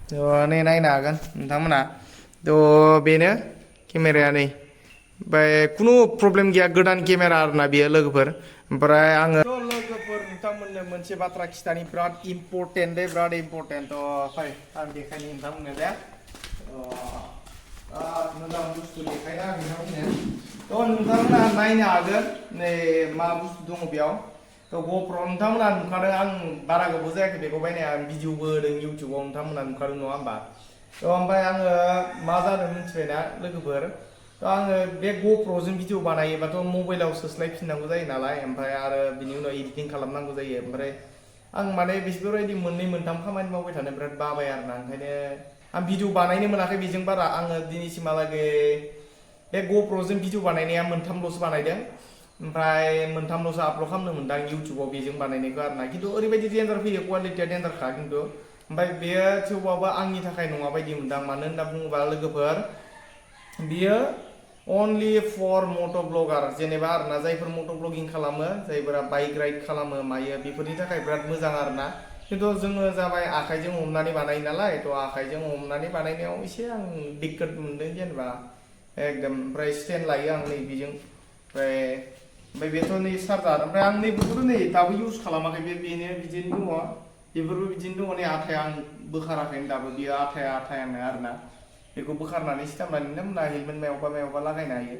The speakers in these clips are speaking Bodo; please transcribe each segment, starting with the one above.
नै नायनो हागोन नोंथांमोना बेनो केमेराया नै ओमफ्राय खुनु प्रब्लेम गैया गोदान केमेरा आरोना बेयो लोगोफोर ओमफ्राय आङो लोगोफोर नोंथांमोननो मोनसे बाथ्रा खिथानि बिराद इम्परटेन्ट दे बिराद इम्परटेन्ट फै आं देखायनि नोंथांमोननो दे मोजां बुस्थु देखायना आं नोंथांमोननो नोंथांमोना नायनो हागोन नै मा बुस्थु दङ बेयाव गप्र नोंथांमोना नुखादों आं बारा गोबाव जायाखै बेखौ बायनाया आं भिडिअबो होदों इउटुबाव नोंथांमोना नुखादों नङा होमबा ओमफ्राय आङो मा जादों मिथिबायना लोगोफोर आङो बे गप्र'जों भिडिअ बानायोबाथ' मबाइलाव सोस्लायफिननांगौ जायो नालाय ओमफ्राय आरो बिनि उनाव एडिटिं खालामनांगौ जायो ओमफ्राय आं माने बेफोरबायदि मोननै मोनथाम खामानि मावबाय थानो बिराद बाबाय आरोना ओंखायनो आं भिडिअ बानायनो मोनाखै बेजों बारा आङो दिनैसिमहालागै बे गप्र'जों भिडिअ बानायनाया मोनथामल'सो बानायदों ओमफ्राय मोनथामल'सो आपल'ड खालामनो मोनदों इउटुबाव बेजों बानायनायखौ आरोना खिन्थु ओरैबायदि डेन्जार फैयो क्वालिटिया डेन्जारखा खिन्थु ओमफ्राय बेयो थेवबाबो आंनि थाखाय नङा बायदि मोनदां मानो होनना बुङोबा लोगोफोर बियो अनलि फर मट' ब्लगार जेनेबा आरोना जायफोर मट' ब्लगिं खालामो जायफोरा बाइक राइड खालामो मायो बेफोरनि थाखाय बिराद मोजां आरोना खिन्थु जोङो जाबाय आखाइजों हमनानै बानायो नालाय आखाइजों हमनानै बानायनायाव एसे आं दिक्कत मोनदों जेनेबा एकदम ओमफ्राय स्टेन्ड लायो आं नै बेजों ओमफ्राय बेथ' नै चार्जार ओमफ्राय आं नैफोरखौथ' नै दाबो इउज खालामाखै बेनो बिदिनो दङ बेफोरबो बिदिनो दङ नै आथाया आं बोखाराखैनो दाबो बियो आथायानो आरोना बेखौ बोखारनानै सिथाबनानै नोंथांमोना हेलमेट मायावबा लागायनो हायो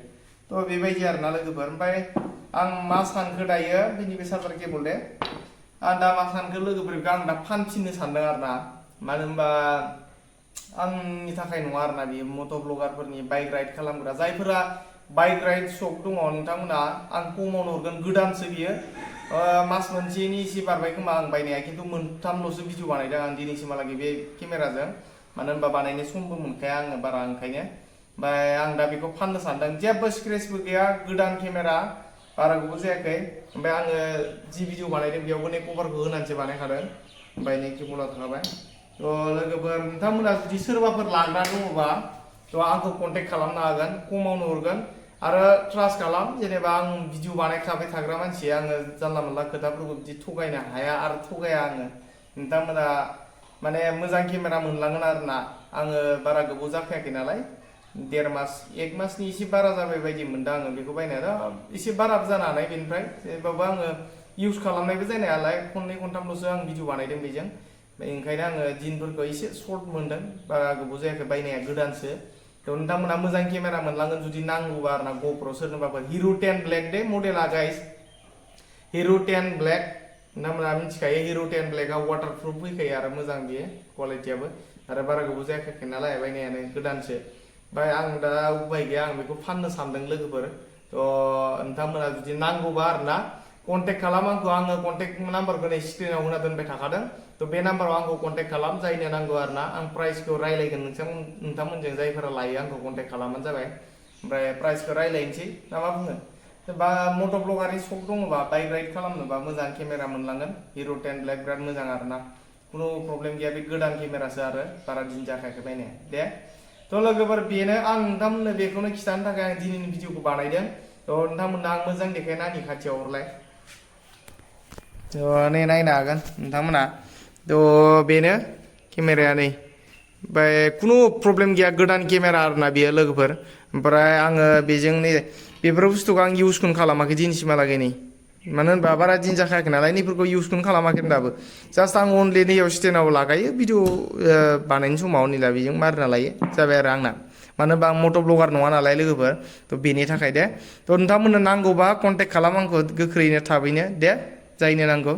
बेबायदि आरोना लोगोफोर ओमफ्राय आं मा सानखो दायो बेनि बे चार्जार केबल दे आं दा मा सानखो लोगोफोर आं दा फानफिननो सानदों आरोना मानो होनबा आंनि थाखाय नङा आरोना बेयो मट' ब्लगारफोरनि बाइक राइड खालामग्रा जायफोरा बाइक राइड शप दङ नोंथांमोना आं खमावनो हरगोन गोदानसो बियो मास मोनसेनि एसे बारबाय खोमा आं बायनाया खिन्थु मोनथामल'सो भिडिअ बानायदों आं दिनैसिमहालागै बे केमेराजों मानो होनबा बानायनो समबो मोनखाया आङो बारा ओंखायनो ओमफ्राय आं दा बेखौ फाननो सानदों जेबो स्क्रेचबो गैया गोदान केमेरा बारा गोबाव जायाखै ओमफ्राय आङो जि भिडिअ बानायदों बेयावबो नै कभारखौ होनानैसो बानायखादों ओमफ्राय नै केबला थाखाबाय लोगोफोर नोंथांमोना जुदि सोरबाफोर लाग्रा दङबा आंखौ कन्टेक्ट खालामनो हागोन खमावनो हरगोन आरो ट्रास्ट खालाम जेनेबा आं भिडिअ बानायखाबाय थाग्रा मानसि आङो जानला मोनला खोथाफोरखौ बिदि थगायनो हाया आरो थगाया आङो नोंथांमोना माने मोजां केमेरा मोनलांगोन आरोना आङो बारा गोबाव जाखायाखै नालाय 1.5 मास 1 मासनि एसे बारा जाबाय बायदि मोनदों आङो बेखौ बायनाया एसे बाराबो जानो हानाय बेनिफ्राय जेनेबाबो आङो इउज खालामनायबो जानाय नालाय खननै खनथामल'सो आं भिडिअ बानायदों बेजों ओंखायनो आङो दिनफोरखौ एसे सर्ट मोनदों बारा गोबाव जायाखै बायनाया गोदानसो नोंथांमोना मोजां केमेरा मोनलांगोन जुदि नांगौबा आरोना गप्र' सोरनोबाफोर हिर' 10 ब्लेक दे मडेला गाइस हिर' 10 ब्लेक नोंथांमोना मिथिखायो हिर' 10 ब्लेकआ वाटारप्रुफ फैखायो आरो मोजां बेयो क्वालिटियाबो आरो बारा गोबाव जायाखै नालाय बायनायानो गोदानसो ओमफ्राय आं दा उपाय गैया आं बेखौ फाननो सानदों लोगोफोर नोंथांमोना जुदि नांगौबा आरोना कन्टेक्ट खालाम आङो कन्टेक्ट नाम्बारखौ नै स्क्रिनाव होना दोनबाय थाखादों बे नाम्बाराव आंखौ कन्टेक्ट खालाम जायनो नांगौ आरोना आं प्राइसखौ रायलायगोन नोंथांमोनजों जायफोरा लायो आंखौ कन्टेक्ट खालामबानो जाबाय ओमफ्राय प्राइसखौ रायलायनोसै ना मा बुङो बा मट' ब्लगारनि शप दङबा बाइक राइड खालामनोबा मोजां केमेरा मोनलांगोन हिर' 10 ब्लेक बिराद मोजां आरोना खुनु प्रब्लेम गैया बे गोदान केमेरासो आरो बारा दिन जाखायाखै बायनाया दे लोगोफोर बेनो आं नोंथांमोननो बेखौनो खिथानो थाखाय आं दिनैनि भिडिअखौ बानायदों नोंथांमोननो आं मोजां देखायना आंनि खाथियाव हरलाय नै नायनो हागोन नोंथांमोना बेनो केमेराया नै ओमफ्राय खुनु प्रब्लेम गैया गोदान केमेरा आरोना बेयो लोगोफोर ओमफ्राय आङो बेजों नै बेफोर बुस्थुखौ आं इउजखौनो खालामाखै दिनैसिमहालागै नै मानो होनबा बारा दिन जाखायाखै नालाय नैफोरखौ इउजखौनो खालामाखै दाबो जास्ट आं अनलि नैयाव स्टेनाव लागायो भिडिअ बानायनाय समाव नै दा बेजों मारिना लायो जाबाय आरो आंना मानो होनबा आं मट' ब्लगार नङा नालाय लोगोफोर बेनि थाखाय दे नोंथांमोननो नांगौबा कन्टेक्ट खालाम आंखौ गोख्रैनो थाबैनो दे जायनो नांगौ